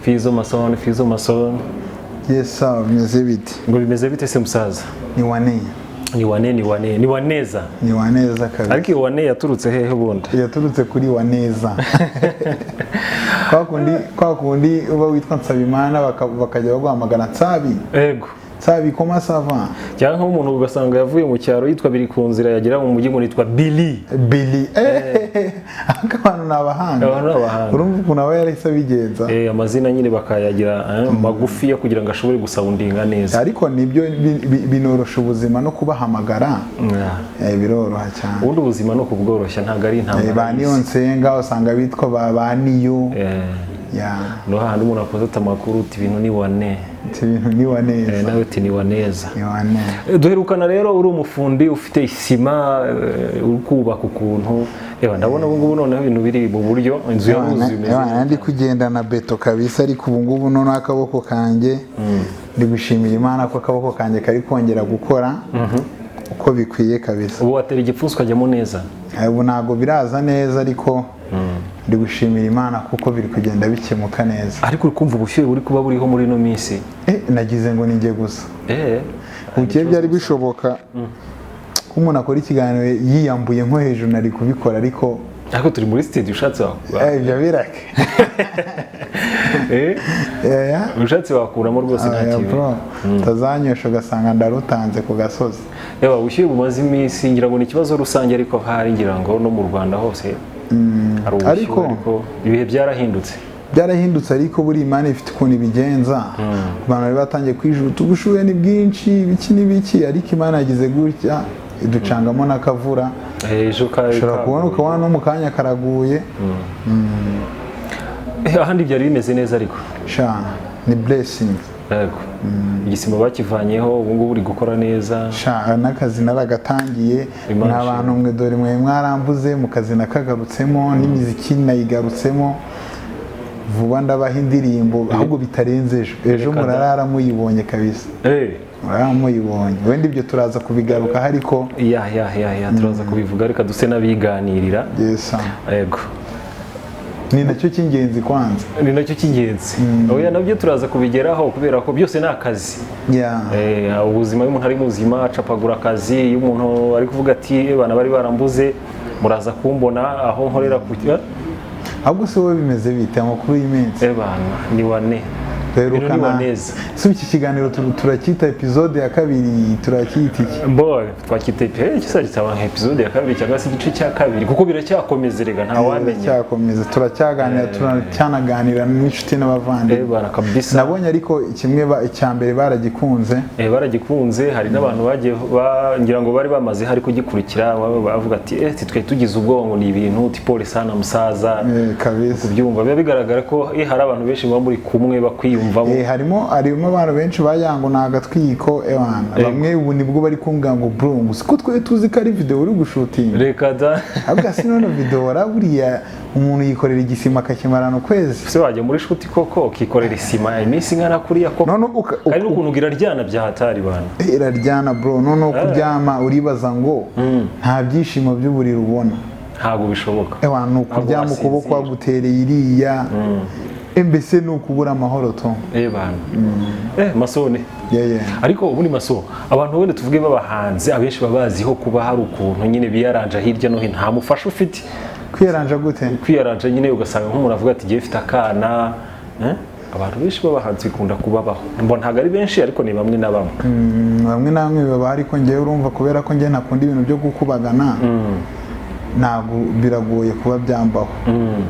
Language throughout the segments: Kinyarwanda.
Fizo Mason, Fizo Mason. Yes sir, bimeze bite? Ngo bimeze bite se, musaza? Ni wane. Ni wane, ni wane, ni waneza. Ni waneza kabisa. Ariko iyo wane yaturutse hehe ubundi? Yaturutse kuri waneza. Kwa kundi uba witwa Nsabimana, bakajya baguhamagara Nsabi. Ego. Nsabi, comment ça va? Cyangwa nk'umuntu ugasanga yavuye mu cyaro yitwa biri ku nzira, yagera mu mujyi ngo nitwa Billy. Billy. Ariko abantu ni abahanga. Abantu ni abahanga. Urumva ukuntu aba yarahise abigenza. Amazina nyine bakayagira magufiya kugira ngo ashobore gusoundinga neza. Ariko nibyo binorosha ubuzima no kubahamagara. Biroroha cyane. Ubundi ubuzima ni ukubworoshya, ntabwo ari intambara. Ba niyo nsenga usanga bitwa ba niyo. Ya. No hahandi umuntu akoze ati amakuru, uti ibintu ni wane. Ati ibintu ni waneza. Nawe uti ni waneza. Ni wane. Duherukana rero uri umufundi ufite isima, uri kubaka ukuntu. Ewa, ndabona ubu ngubu noneho ibintu biri mu buryo, inzu yaruzuye, imeze neza. Ndi kugenda na beto kabisa, ariko ubu ngubu noneho akaboko kanjye, ndi gushimira Imana ko akaboko kanjye kari kongera gukora uko bikwiye kabisa. Ubu watera igipfunsi ukajyamo neza? Ubu ntabwo biraza neza, ariko ndi gushimira Imana kuko biri kugenda bikemuka neza. Ariko uri kumva ubushyuhe buri kuba buriho muri ino minsi? Nagize ngo nijye gusa. Ubugiye byari bishoboka ko umuntu akora ikiganiro yiyambuye nko hejuru, nari kubikora, ariko Ariko turi muri studio, ushatse wakura. Ibyo birake. Ushatse wakuramo rwose, nta Oya, kibi. bro, utazanyosha ugasanga ndarutanze ku gasozi. Reba ubushyuhe bumaze iminsi, ngira ngo ni ikibazo rusange, ariko hari ngira ngo no mu Rwanda hose hari ubushyuhe. Ariko ibihe byarahindutse. Byarahindutse, ariko buri Imana ifite ukuntu ibigenza. Abantu bari batangiye kwijuta, ubushyuhe ni bwinshi, ibiki n'ibiki, ariko Imana yagize gutya iducangamo n'akavura. Ejo kari Ushobora kubona ukabona no mu kanya karaguye. Ahandi byari bimeze neza ariko. Sha, ni blessing. Yego, igisima bakivanyeho, ubu ngubu uri gukora neza. Sha, n'akazi naragatangiye. Imana Ni abantu mwe, dore mwe mwarambuze mu kazi, nakagarutsemo n'imiziki nayigarutsemo vuba. Ndabaha indirimbo ahubwo bitarenze ejo ejo. Reka da. Murarara muyibonye kabisa. Murarara muyibonye. Wenda ibyo turaza kubigarukaho, ariko Ya, turaza kubivuga, reka duse n'abiganirira. Yes. Yego. Ni nacyo cy'ingenzi kwanza. Ni nacyo cy'ingenzi. Oya, nabyo turaza kubigeraho kubera ko byose ni akazi. Ubuzima, iyo umuntu ari muzima acapagura akazi. Iyo umuntu ari kuvuga ati "Eh, bana bari barambuze, muraza kumbona aho nkorera ku Ahubwo se wowe bimeze bite, amakuru y'iminsi? Bana, ni wane. Ibintu ni Duherukana waneza. Si iki kiganiro turacyita episode ya kabiri, turacyita iki? Bo twakita kisa kitaba nka episode ya kabiri cyangwa se igice cya kabiri, kuko biracyakomeza rega, nta wamenya. Biracyakomeza, turacyaganira, turacyanaganira n'inshuti n'abavandimwe. Bana, kabisa. Nabonye ariko kimwe icya mbere baragikunze. Baragikunze. Hari n'abantu bagiye ngira ngo bari bamaze hari kugikurikira, bavuga ati twe tugize ubwoba ngo ni ibintu tipole sana musaza. Kabisa. Kubyumva biba bigaragara ko hari abantu benshi muba muri kumwe bakwiyumvamo. Harimo abantu benshi bagira ngo ni agatwiko, ewana. Bamwe ubu nibwo bari kumbwira ngo bro, ngo siko twari tuzi ko ari video uri gushootinga. Reka da. Ahubwo si none video waraburiya umuntu yikorera igisima akakimarana ukwezi? Se wajya muri shoot koko ukikorera isima iminsi ingana kuriya koko? None Hari n'ukuntu iraryana bya hatari, bana. Iraryana bro. Noneho kuryama uribaza ngo nta byishimo by'uburiri ubona. Ntabwo bishoboka. Ewa, ni ukuryama Ntabwo ukuboko wasinzira. wagutereye iriya, mbese ni ukubura amahoro to. Bana, masone. Yeah. Ariko ubundi maso, abantu wenda tuvuge b'abahanzi, abenshi baba baziho kuba hari ukuntu nyine biyaranja hirya no hino, nta mufasha ufite. Kwiyaranja gute? Kwiyaranja nyine, ugasanga nk'umuntu avuga ati ngiye mfite akana, eh? Abantu benshi b'abahanzi bikunda kubabaho. Mbona ntabwo ari benshi, ariko ni bamwe na bamwe. Bamwe na bamwe baba, ariko ngewe urumva kubera ko ngewe ntakunda ibintu byo gukubagana, ntabwo biragoye kuba byambaho.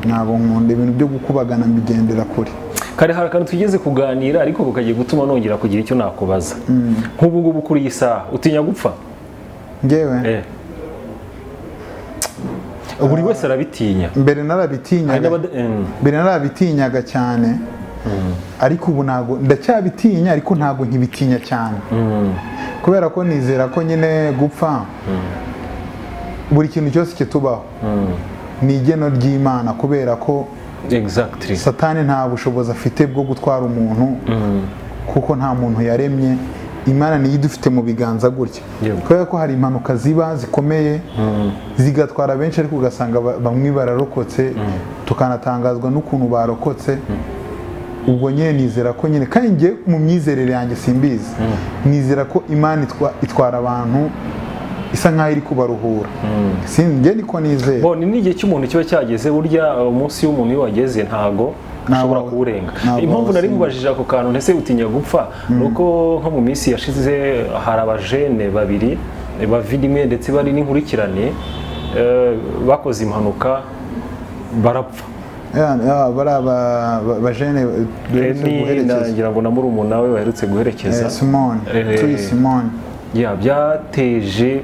Ntabwo nkunda ibintu byo gukubagana, mbigendera kure. Kare hari akantu twigeze kuganira, ariko bukagiye gutuma nongera kugira icyo nakubaza. Nk'ubu ngubu kuri iyi saha utinya gupfa? Ngewe? Buri wese arabitinya. Mbere Hari narabitinyaga. Mbere narabitinyaga cyane, ariko ubu ntabwo ndacyabitinya, ariko ntabwo nkibitinya cyane, kubera ko nizera ko nyine gupfa, buri kintu cyose kitubaho ni igeno ry'Imana, kubera ko Satani nta bushobozi afite bwo gutwara umuntu, kuko nta muntu yaremye. Imana niyo idufite mu biganza gutya. Kubera ko hari impanuka ziba zikomeye zigatwara benshi, ariko ugasanga bamwe bararokotse, tukanatangazwa n'ukuntu barokotse. Ubwo nyine nizera ko nyine, kandi njye mu myizerere yanjye, simbizi, nizera ko Imana itwara abantu isa nkaho iri kubaruhura. Njye niko nizera. Bo ni n'igihe cy'umuntu kiba cyageze. Burya umunsi w'umuntu iyo wageze ntago ashobora kuwurenga. Ntago Impamvu nari wawusimba. mubajije ako kantu, ndetse utinya gupfa, ni uko nko mu minsi yashize hari abajene babiri bavindimwe, ndetse bari n'inkurikirane, bakoze impanuka barapfa. Ya, bari bajene duherutse Remy guherekeza. Ngira ngo na murumuna we baherutse guherekeza. Simone. Tuyi Simone. Ya, byateje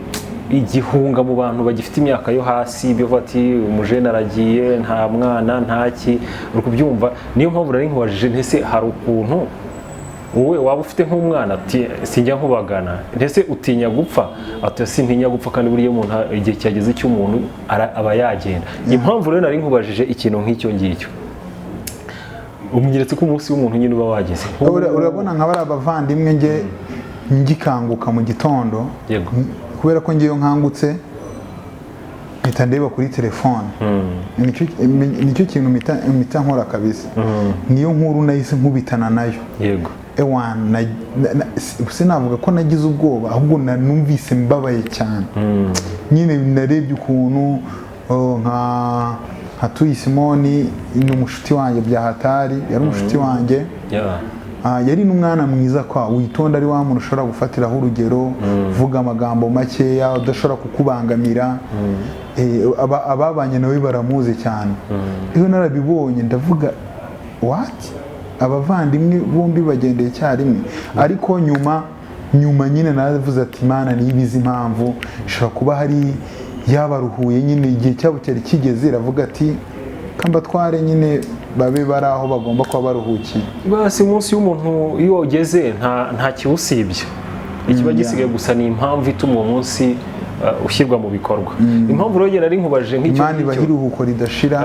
igihunga mu bantu bagifite imyaka yo hasi, byo ati umujene aragiye, nta mwana, ntaki, uri kubyumva. Niyo mpamvu nari nkubajije, ntese hari ukuntu wowe waba ufite nk'umwana, ati sinjya nkubagana, ntese utinya gupfa? Ati sintinya gupfa, kandi buriya umuntu igihe cyageze cy'umuntu aba yagenda. Impamvu rero nari nkubajije ikintu nk'icyo ngicyo, umugeretse ko umunsi w'umuntu nyine uba wageze. Urabona nka bariya bavandimwe, njye ngikanguka mu gitondo, kubera ko ngewe nkangutse mpita ndeba kuri telefone. Nicyo kintu mpita nkora kabisa. Niyo nkuru nahise nkubitana nayo. Ewan, sinavuga ko nagize ubwoba, ahubwo numvise mbabaye cyane nyine. Narebye ukuntu, oh, nka Tuyi Simoni ni umushuti wanjye bya hatari, yari umushuti wanjye. Yari n'umwana mwiza kwa witonda, ari wa muntu ushobora gufatiraho urugero, uvuga amagambo makeya, udashobora kukubangamira. Ababanye nawe baramuzi cyane. Iyo narabibonye ndavuga, what, abavandimwe bombi bagendeye icyarimwe? Ariko nyuma nyine naravuze ati Imana niyo ibizi impamvu, ishobora kuba hari yabaruhuye nyine, igihe cyabo cyari kigeze, iravuga ati kambatware nyine babe bari aho bagomba kuba baruhukiye. Basi umunsi w'umuntu iyo wageze nta kiwusibye, ikiba gisigaye gusa ni impamvu ituma uwo munsi ushyirwa mu bikorwa. Impamvu rero nari nkubajije nk'icyo Imana ibahe ngicyo, iruhuko ridashira,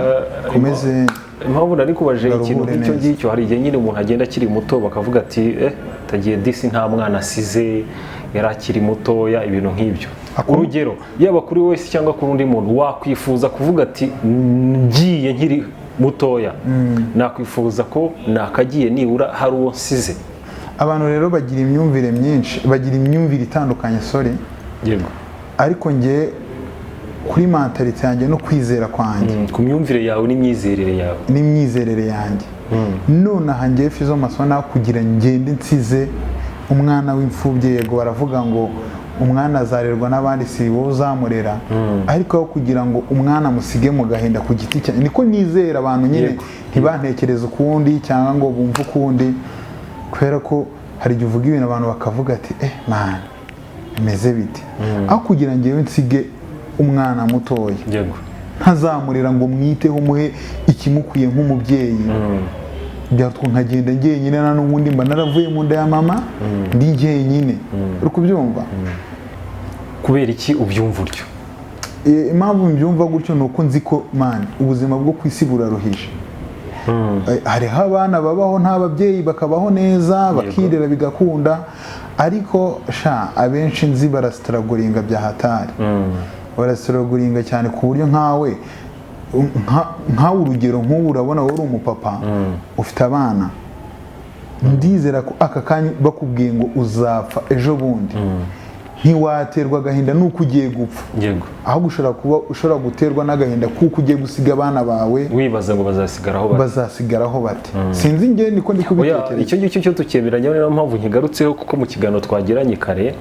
komeze impamvu nari nkubajije ikintu baruhure nk'icyo neza. ngicyo, hari igihe nyine umuntu agenda akiri muto bakavuga ati tagiye disi, nta mwana asize, yari akiri mutoya, ibintu nk'ibyo. Urugero, yaba kuri wese cyangwa kuri undi muntu wakwifuza kuvuga ati ngiye nkiri mutoya, nakwifuza ko nakagiye nibura hari uwo nsize. Abantu rero bagira imyumvire myinshi, bagira imyumvire itandukanye, sorry. Ariko njye kuri mentalité yanjye no kwizera kwanjye, Ku myumvire yawe n'imyizerere yawe, n'imyizerere yanjye, nonaha ngewe Fizo Masona, kugira ngende nsize umwana w'imfubyi, yego baravuga ngo umwana azarerwa n'abandi, si wowe uzamurera, ariko aho kugira ngo umwana musige mu gahinda ku giti cyanjye, niko nizera, abantu nyine ntibantekereze ukundi cyangwa ngo bumve ukundi, kubera ko hari igihe uvuga ibintu abantu bakavuga ati man, bimeze bite? Aho kugira ngewe nsige umwana mutoya ntazamurera ngo mwiteho, umuhe ikimukwiye nk'umubyeyi, byatwa nkagenda njyenyine, na n'ubundi mba naravuye mu nda ya mama ndi njyenyine, uri kubyumva? Kubera iki ubyumva utyo? Impamvu mbyumva gutyo ni uko nzi ko, man, ubuzima bwo ku isi buraruhije. Hariho abana babaho nta babyeyi bakabaho neza, bakirera bigakunda, ariko sha abenshi nzi barastrugglinga bya hatari, barastrugglinga cyane, ku buryo nkawe urugero nk'ubu, urabona wowe uri umupapa ufite abana, ndizera ko aka kanya bakubwiye ngo uzapfa ejo bundi, ntiwaterwa agahinda nuko ugiye gupfa, ahubwo ushobora kuba ushobora guterwa n'agahinda kuko ugiye gusiga abana bawe, wibaza ngo bazasigaraho bate. Bazasigaraho bate? Sinzi, njye niko ndi Oya, kubitekereza. Icyo ngicyo cyo tukemeranya, niyo mpamvu nkigarutseho, kuko mu kiganiro twagiranye kare,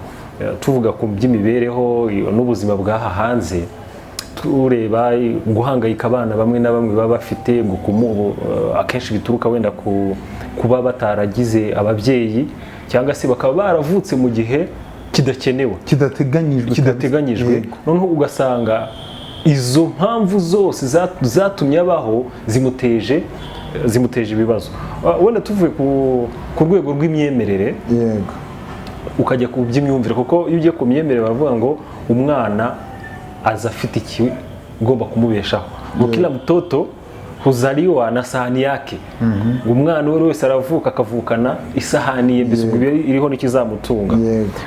tuvuga ku by'imibereho n'ubuzima bw'aha hanze, tureba guhangayika abana bamwe na bamwe baba bafite, akenshi bituruka wenda ku kuba bataragize ababyeyi, cyangwa se bakaba baravutse mu gihe kidakenewe, kidateganyijwe. Kidateganyijwe. Noneho ugasanga izo mpamvu zose zatumye abaho zimuteje ibibazo. Wenda tuvuye ku rwego rw'imyemerere, ukajya ku by'imyumvire, kuko iyo ugiye ku myemerere baravuga ngo umwana aza afite ikigomba kumubeshaho, ngo kila mtoto huzaliwa na sahani yake, ngo umwana uwo ari wese aravuka akavukana isahani ye, mbese ubwo iba iriho n'ikizamutunga.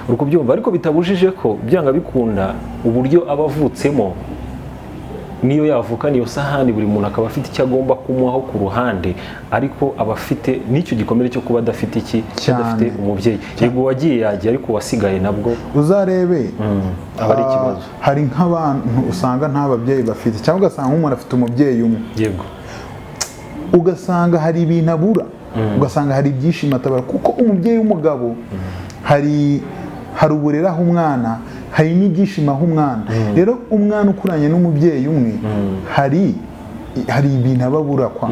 Uri kubyumva? Ariko bitabujije ko byanga bikunda uburyo aba avutsemo. Niyo yavuka niyo sahani, buri muntu akaba afite icyo agomba kumuhaho ku ruhande, ariko aba afite n'icyo gikomere cyo kuba adafite iki, Cyane. adafite umubyeyi. Yego uwagiye yagiye, ariko uwasigaye nabwo Uzarebe, aba ari ikibazo. Hari nk'abantu usanga nta babyeyi bafite, cyangwa ugasanga nk'umuntu afite umubyeyi umwe, ugasanga hari ibintu abura, ugasanga hari ibyishimo atabura, kuko umubyeyi w'umugabo hari uburere aha umwana, hari n'ibyishimo aha umwana. Rero umwana ukuranye n'umubyeyi umwe hari ibintu aba abura kwa,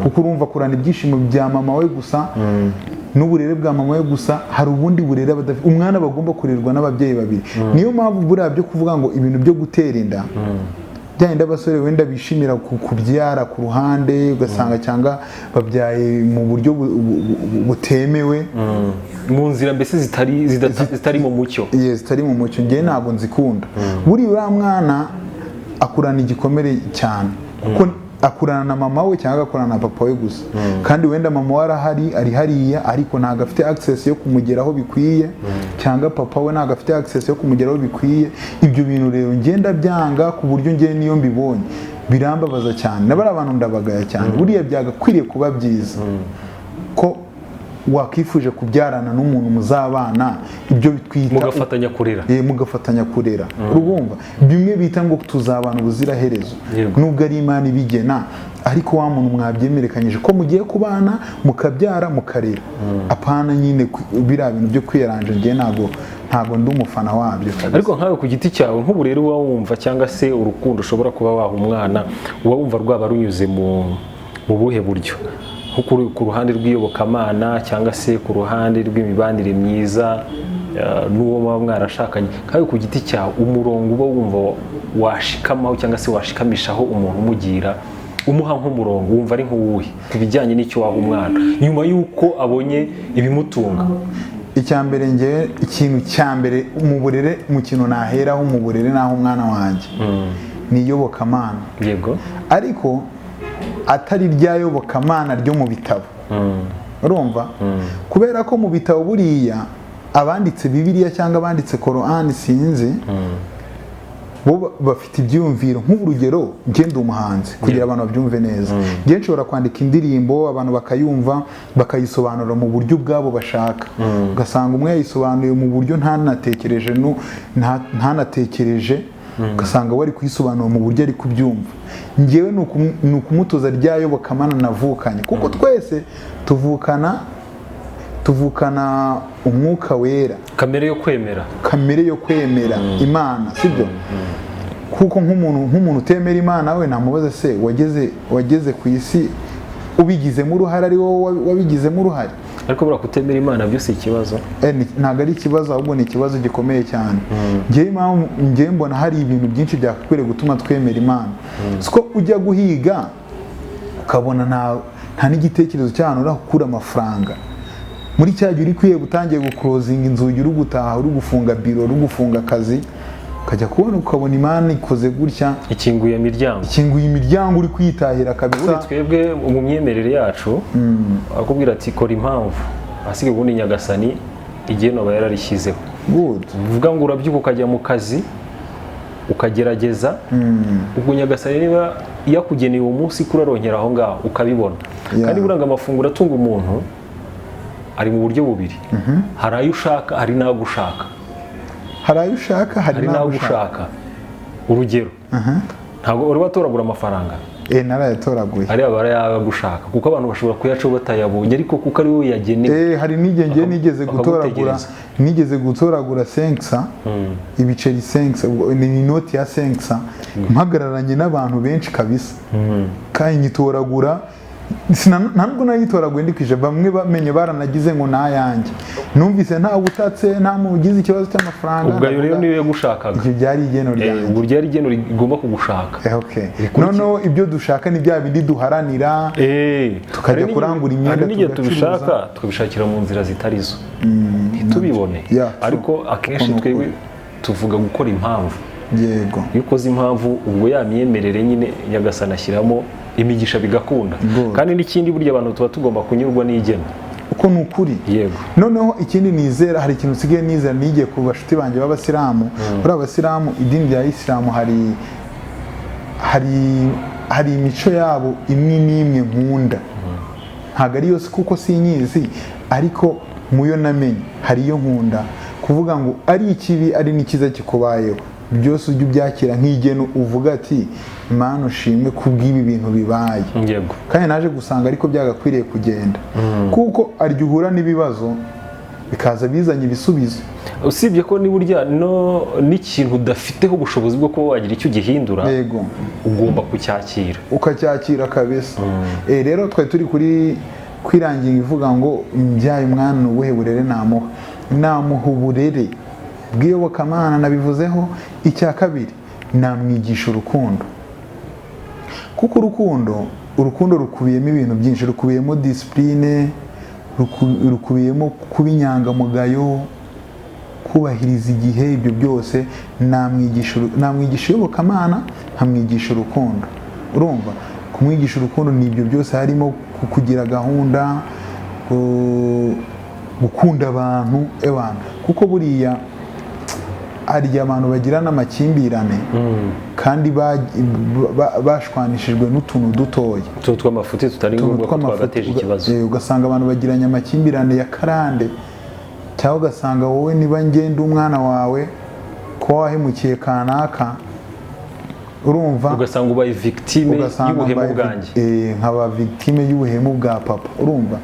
kuko urumva akurana ibyishimo bya mama we gusa n'uburere bwa mama we gusa. Hari ubundi burere aba adafite. Umwana bagomba kurerwa n'ababyeyi babiri. Niyo mpamvu buriya byo kuvuga ngo ibintu byo gutera inda, byenda abasore wenda bishimira kubyara ku ruhande, ugasanga cyangwa babyaye mu buryo butemewe, mu nzira mbese zitari mu mucyo. Yes, zitari mu mucyo, njyewe ntabwo nzikunda. Buriya uriya mwana akurana igikomere cyane, kuko akurana na mama we cyangwa agakurana na papa we gusa, kandi wenda mama we arahari, ari hariya, ariko ntabwo afite access yo kumugeraho bikwiye, cyangwa papa we ntabwo afite access yo kumugeraho bikwiye. Ibyo bintu rero ngenda byanga, ku buryo njye niyo mbibonye birambabaza cyane, na bariya bantu ndabagaya cyane. Buriya byagakwiriye kuba byiza ko wakifuje kubyarana n'umuntu muzabana, ibyo twita mugafatanya kurera. Mugafatanya kurera, urumva bimwe bita ngo tuzabana ubuziraherezo. Nubwo ari Imana ibigena, ariko wa muntu mwabyemerekanyije ko mugiye kubana, mukabyara, mukarera, apana nyine biriya bintu byo kwiyaranja. Njye ntabwo ndi umufana wabyo kabisa. Ariko nkawe ku giti cyawe, nk'ubu rero uba wumva, cyangwa se urukundo ushobora kuba waha umwana, uba wumva rwaba runyuze mu buhe buryo? Nko ku ruhande rw'iyobokamana, cyangwa se ku ruhande rw'imibanire myiza n'uwo muba mwarashakanye? Nkawe ku giti cyawe, umurongo uba wumva washikamaho cyangwa se washikamishaho umuntu, umugira umuha nk'umurongo, wumva ari nk'uwuhe ku bijyanye n'icyo waha umwana nyuma y'uko abonye ibimutunga? Icya mbere, njye ikintu cya mbere mu burere, mu kintu naheraho mu burere naho umwana wanjye, ni iyobokamana. Ariko atari rya yobokamana ryo mu bitabo, urumva, kubera ko mu bitabo buriya abanditse Bibiliya cyangwa abanditse Korani, sinzi, bo bafite ibyiyumviro. Nk'urugero, njye ndi umuhanzi, kugira abantu babyumve neza, njye nshobora kwandika indirimbo, abantu bakayumva, bakayisobanura mu buryo ubwabo bashaka, ugasanga umwe yayisobanuye mu buryo ntanatekereje, ntanatekereje, ugasanga we ari kuyisobanura mu buryo ari kubyumva. Njyewe ni ukumutoza rya yobokamana navukanye, kuko twese tuvukana umwuka wera, kamere yo kwemera. Kamere yo kwemera Imana, sibyo? Kuko nk'umuntu utemera Imana, we namubaza: se wageze ku isi ubigizemo uruhare, ari wowe wabigizemo uruhare? Ariko buriya kutemera Imana byo si ikibazo? Ntabwo ari ikibazo, ahubwo ni ikibazo gikomeye cyane. Njyewe impamvu njyewe mbona hari ibintu byinshi byakakwiriye gutuma twemera Imana, siko ujya guhiga ukabona nta n'igitekerezo cy'ahantu urakura amafaranga, muri cya gihe uri kwiheba, utangiye guclosinga inzugi, uri gutaha, uri gufunga biro, uri gufunga akazi, ukajya kubona ukabona Imana ikoze gutya, ikinguye imiryango. Ikinguye imiryango, uri kwitahira kabisa. Ubundi twebwe mu myemerere yacu akubwira ati: "Kora impamvu, ahasigaye ubundi Nyagasani igeno aba yararishyizeho." Uvuga ngo urabyuka ukajya mu kazi, ukagerageza, ubwo Nyagasani niba yakugeneye uwo munsi kuraronkera aho ngaho, ukabibona. Kandi buranga amafunguro atunga umuntu ari mu buryo bubiri: hari ayo ushaka, hari n'ayo ushaka. Hari ayo ushaka, hari hari n'ayo n'ayo ushaka. Ushaka. Urugero, ntabwo uri watoragura amafaranga? Narayatoraguye. Ariya aba yagushaka, kuko abantu bashobora kuyacaho batayabonye, ariko kuko ari wowe yagenewe. Hari n'igihe ngiye nigeze gutoragura, bakagutegereza. nigeze gutoragura 500, ibiceri 500, ubwo ni inoti ya 500, mpagararanye n'abantu benshi kabisa, kandi nyitoragura, ntabwo nayitoraguye ndikwije. Bamwe bamenye baranagize ngo nayanjye. Numvise ntawe utatse, nta muntu ugize ikibazo cy'amafaranga. Ubwo ayo rero Ndavuga, niyo yagushakaga. Ibyo byari igeno ryanjye. Ubwo ryari igeno rigomba kugushaka. Okay. Noneho ibyo dushaka ni bya bindi duharanira, tukajya kurangura imyenda, hari n'igihe tugacuruza. tubishaka, tukabishakira mu nzira zitari zo, ntitubibone. Yeah, true. Ariko akenshi Uko ni twebwe ukuri. tuvuga gukora impamvu. Iyo ukoze impamvu, ubwo ya myemerere nyine Nyagasani ashyiramo imigisha, bigakunda. Good. Kandi n'ikindi, burya abantu tuba tugomba kunyurwa n'igeno. Uko ni ukuri. Noneho ikindi nizera, hari ikintu nsigaye nizera nigiye ku bashuti banjye b'abasilamu. Muri abasilamu, idini rya Isilamu, hari Hari imico yabo imwe n'imwe nkunda, ntabwo ari yose kuko sinyizi, ariko muyo namenye hari iyo nkunda. Kuvuga ngo ari ikibi ari n'ikiza kikubayeho, byose ujye ubyakira nk'igeno, uvuga ati Mana ushimwe kubw'ibi bintu bibaye. Kandi naje gusanga ariko byagakwiriye kugenda, kuko arya uhura n'ibibazo bikaza bizanye ibisubizo. Usibye ko ni burya no n'ikintu udafiteho ubushobozi bwo kuba wagira icyo ugihindura, ugomba kucyakira. Ukacyakira kabisa. Rero twari turi kuri kwirangira ivuga ngo mbyaye umwana ubuhe burere namuha. Namuha uburere bw'iyobokamana, nabivuzeho. Icya kabiri, namwigisha urukundo, kuko urukundo rukubiyemo ibintu byinshi, rukubiyemo discipline, rukubiyemo kuba inyangamugayo, kubahiriza igihe. Ibyo byose namwigisha iyobokamana, nkamwigisha urukundo. Urumva, kumwigisha urukundo ni ibyo byose, harimo kugira gahunda, gukunda abantu, ewana, kuko buriya hari igihe abantu bagirana amakimbirane kandi bashwanishijwe n'utuntu dutoya, utuntu tw'amafuti tutari utuntu ngombwa ko tw'amafuti, twagateje ikibazo. Ugasanga abantu bagiranye amakimbirane ya karande, cyangwa ugasanga wowe niba ngenda umwana wawe ko wahemukiye kanaka, urumva, ugasanga ubaye victime ugasanga y'ubuhemu mbaye bwanjye. Nkaba victime y'ubuhemu bwa papa. Urumva,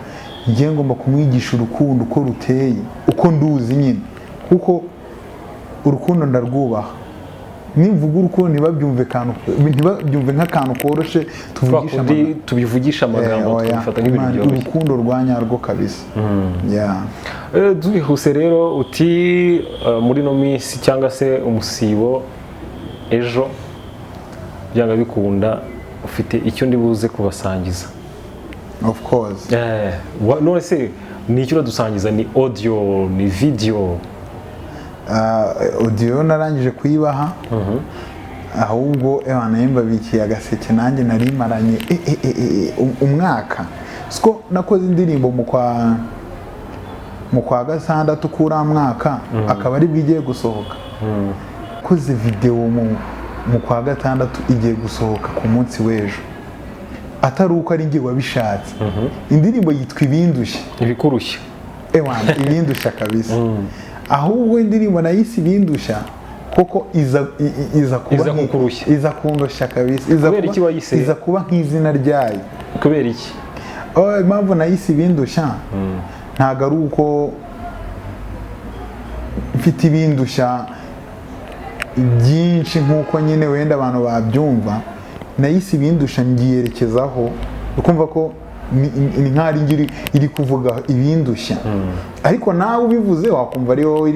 njye ngomba kumwigisha urukundo uko ruteye, uko nduzi nyine, kuko urukundo ndarwubaha. Nimvuga urukundo ntibabyumve nk'akantu koroshe tuvugisha twakundi amagambo. Tubivugisha amagambo, Oya, tubifata nk'ibintu man, byoroshye. Urukundo rwa nyarwo kabisa. Yeah. Twihuse rero, uti muri ino minsi cyangwa se umusibo ejo, byanga bikunda ufite icyo ndi buze kubasangiza. Of course. None se ni icyo uradusangiza? Ni audio, ni video? Audio narangije kuyibaha, ahubwo ewana nayo mbabikiye agaseke. Nanjye nari maranye umwaka siko nakoze indirimbo mu kwa gatandatu k'uriya mwaka, akaba aribwo igiye gusohoka. Koze video mu kwa gatandatu, igiye gusohoka ku munsi w'ejo, atari uko ari njye wabishatse. Indirimbo yitwa Ibindushya. Ibikurushya. Ewana, ibindushya kabisa. Ahubwo indirimbo nayise Ibindushya kuko iza kuba Iza kukurushya. Iza kundushya kabisa, iza Kubera kuba, iki wayise? Iza kuba nk'izina ryayo. Kubera iki? Oh, impamvu nayise Ibindushya ntabwo ari uko mfite ibindushya byinshi nk'uko nyine wenda abantu babyumva. Nayise Ibindushya ngiyerekezaho ukumva ko ni nk'aho ari njye iri kuvuga ibindushya, ariko nawe ubivuze wakumva ari wowe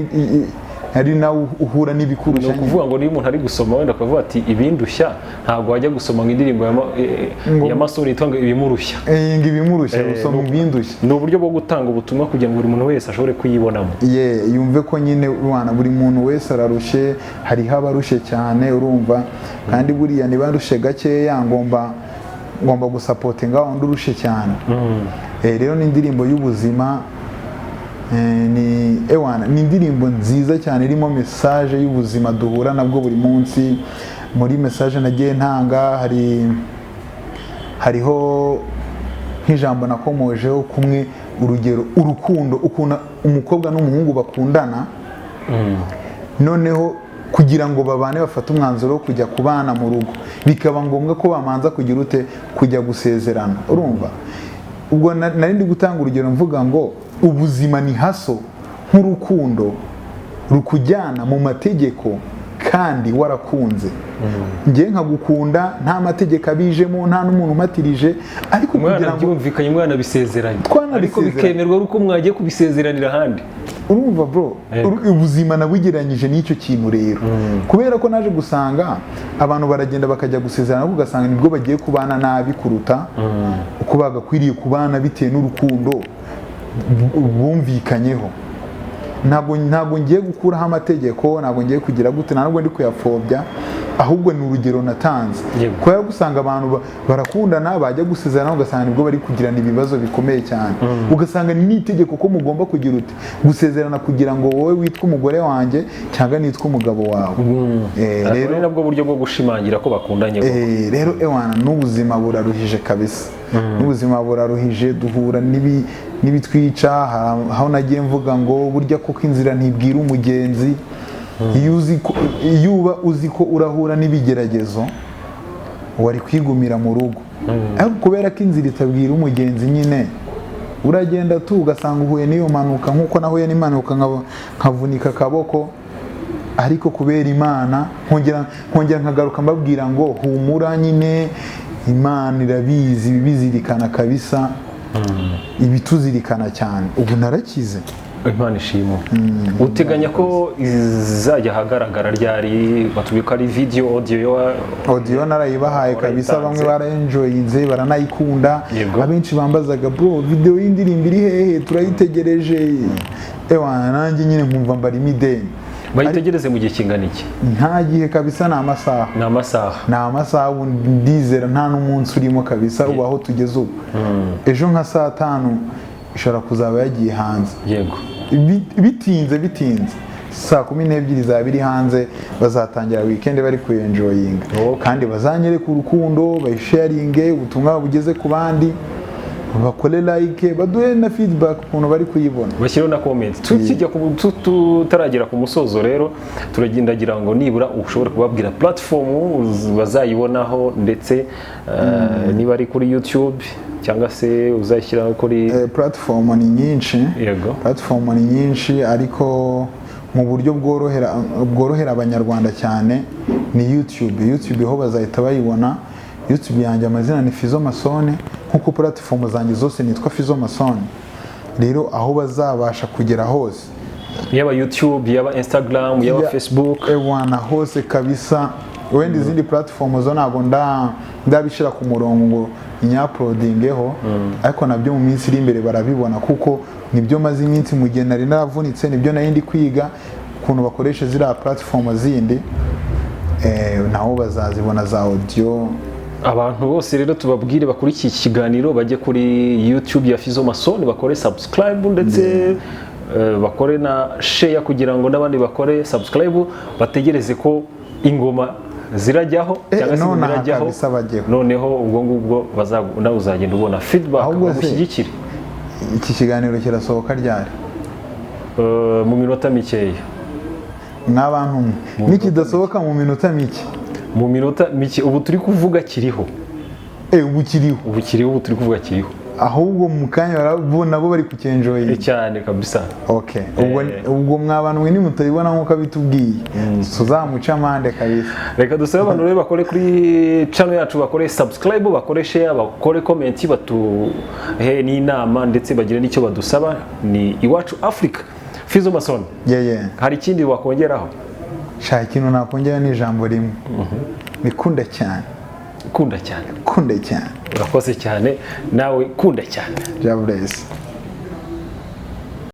ari nawe uhura Ni n'ibikurushya nyine. ukuvuga ngo niba umuntu ari gusoma wenda akavuga ati ibindushya, ntabwo wajya gusoma ngo indirimbo ya Masoni yitwa ngo Ibimurushya. Ngo ibimurushya, usoma ibindushya. Ni uburyo bwo gutanga ubutumwa kugira ngo buri muntu wese ashobore kuyibonamo. Ye, yumve ko nyine rwana buri muntu wese ararushye, hariho abarushye cyane, urumva, kandi buriya niba nrushye gakeya ngomba gusupportinga wa wundi urushye cyane. Rero ni indirimbo y'ubuzima, ni ewana, ni indirimbo nziza cyane irimo message y'ubuzima duhura nabwo buri munsi. Muri message nagiye ntanga hariho nk'ijambo nakomojeho kumwe, urugero urukundo, ukuntu umukobwa n'umuhungu bakundana, noneho kugira ngo babane bafate umwanzuro wo kujya kubana mu rugo, bikaba ngombwa ko bamanza kugira ute? Kujya gusezerana. Urumva, ubwo nari ndi gutanga urugero mvuga ngo ubuzima ni haso nk'urukundo rukujyana mu mategeko kandi warakunze. Njye nkagukunda nta mategeko abijemo, nta n'umuntu umatirije, ariko Umwana kugira ngo byumvikanye, umwana bisezeranye, Twanabisezeranye. ariko bikemerwa ari uko mwagiye kubisezeranira ahandi. Urumva bro, Yego. ubuzima nabugereranyije n'icyo kintu rero, kubera ko naje gusanga abantu baragenda bakajya gusezerana, ariko ugasanga nibwo bagiye kubana nabi kuruta uko bagakwiriye kubana bitewe n'urukundo bumvikanyeho. Ntabwo ngiye gukuraho amategeko, ntabwo ngiye kugira gute, ntabwo ndi kuyapfobya. Ahubwo ni urugero natanze. Kubera ko usanga abantu barakundana, bajya gusezerana ugasanga nibwo bari kugirana ibibazo bikomeye cyane. Ugasanga ni itegeko ko mugomba kugira uti gusezerana kugira ngo wowe witwe umugore wanjye cyangwa nitwe umugabo wawe. Rero ni nabwo buryo bwo gushimangira ko bakundanye. Rero ewana n'ubuzima buraruhije kabisa. N'ubuzima buraruhije, duhura n'ibitwica. Aho nagiye mvuga ngo burya koko inzira ntibwira umugenzi. Iyo uba uzi ko urahura n'ibigeragezo wari kwigumira mu rugo, ariko kubera ko inzira itabwira umugenzi nyine uragenda tu ugasanga uhuye n'iyo mpanuka, nk'uko nahuye n'impanuka nkavunika akaboko, ariko kubera Imana nkongera nkagaruka mbabwira ngo humura nyine, Imana irabizi, ibizirikana kabisa, ibituzirikana cyane. Ubu narakize. Imana ishimwe. Uteganya ko izajya ahagaragara ryari? Batubwira ko ari video, audio? Audio narayibahaye kabisa, bamwe baraenjoyinze baranayikunda. Abenshi bambazaga bro video y'indirimbo iri hehe, turayitegereje. Ewana nanjye nyine nkumva mbarimo ideni. Bayitegereze mu gihe kingana iki? Nta gihe kabisa, ni amasaha. Ni amasaha. Ni amasaha, ndizera nta n'umunsi urimo kabisa ubu aho tugeze ubu. Ejo nka saa 5 ishobora kuzaba yagiye hanze. Yego. Bitinze saa 12 zaba iri hanze, bazatangira weekend bari kuenjoyinga. Kandi bazanyereka urukundo, bayisharinge, ubutumwa bugeze ku bandi, bakore like, baduhe na feedback ukuntu bari kuyibona, bashyireho na comment. Tukijya tutaragera ku musozo rero, turagendagira ngo nibura ushobora kubabwira platform bazayibonaho, ndetse niba ari kuri YouTube cyangwa se uzashyira kuri platform ni nyinshi. Yego. Platform ni nyinshi, ariko mu buryo bworohera abanyarwanda cyane ni YouTube. YouTube ho bazahita bayibona. YouTube yanjye amazina ni Fizzo Mason, nkuko platform zanjye zose nitwa Fizzo Mason. Rero aho bazabasha kugera hose, yaba YouTube, yaba Instagram, yaba Facebook, ewana hose kabisa. Wenda izindi platform zo ntabwo ndabishira ku murongo ngo nyauploadingeho, ariko nabyo mu minsi iri imbere barabibona, kuko nibyo maze iminsi mu gihe nari naravunitse, nibyo nari ndi kwiga ukuntu bakoresha ziriya platform zindi. Naho bazazibona za audio. Abantu bose rero tubabwire bakurikiye iki kiganiro bajye kuri YouTube ya Fizzo Mason, bakore subscribe ndetse bakore na share kugira ngo n'abandi bakore subscribe, bategereze ko ingoma zirajyaho cyangwa se zirajyaho, noneho ubwo ngubwo nawe uzagenda ubona feedback bagushyigikire. Iki kiganiro kirasohoka ryari? Mu minota mikeya. N'abantu nikidasohoka mu minota mike, mu minota mike ubu turi kuvuga kiriho. Ubu kiriho, ubu kiriho, ubu turi kuvuga kiriho. Ahubwo mu kanya nabo bari kukenjoyinga cyane kabisa. Okay, ubwo mwabantu mwe nimutabibona nkuko abitubwiye tuzamuca amande kabisa. Reka dusabe abantu rero bakore kuri channel yacu, bakore subscribe, bakore share, bakore comment, batuhe n'inama ndetse bagire n'icyo badusaba. Ni Iwacu Africa. Fizzo Mason. Hari ikindi wakongeraho? Shaka ikintu nakongera ni ijambo rimwe. Nikunda cyane. Kunda cyane. Kunda cyane. Urakoze cyane nawe, kunda cyane. God bless.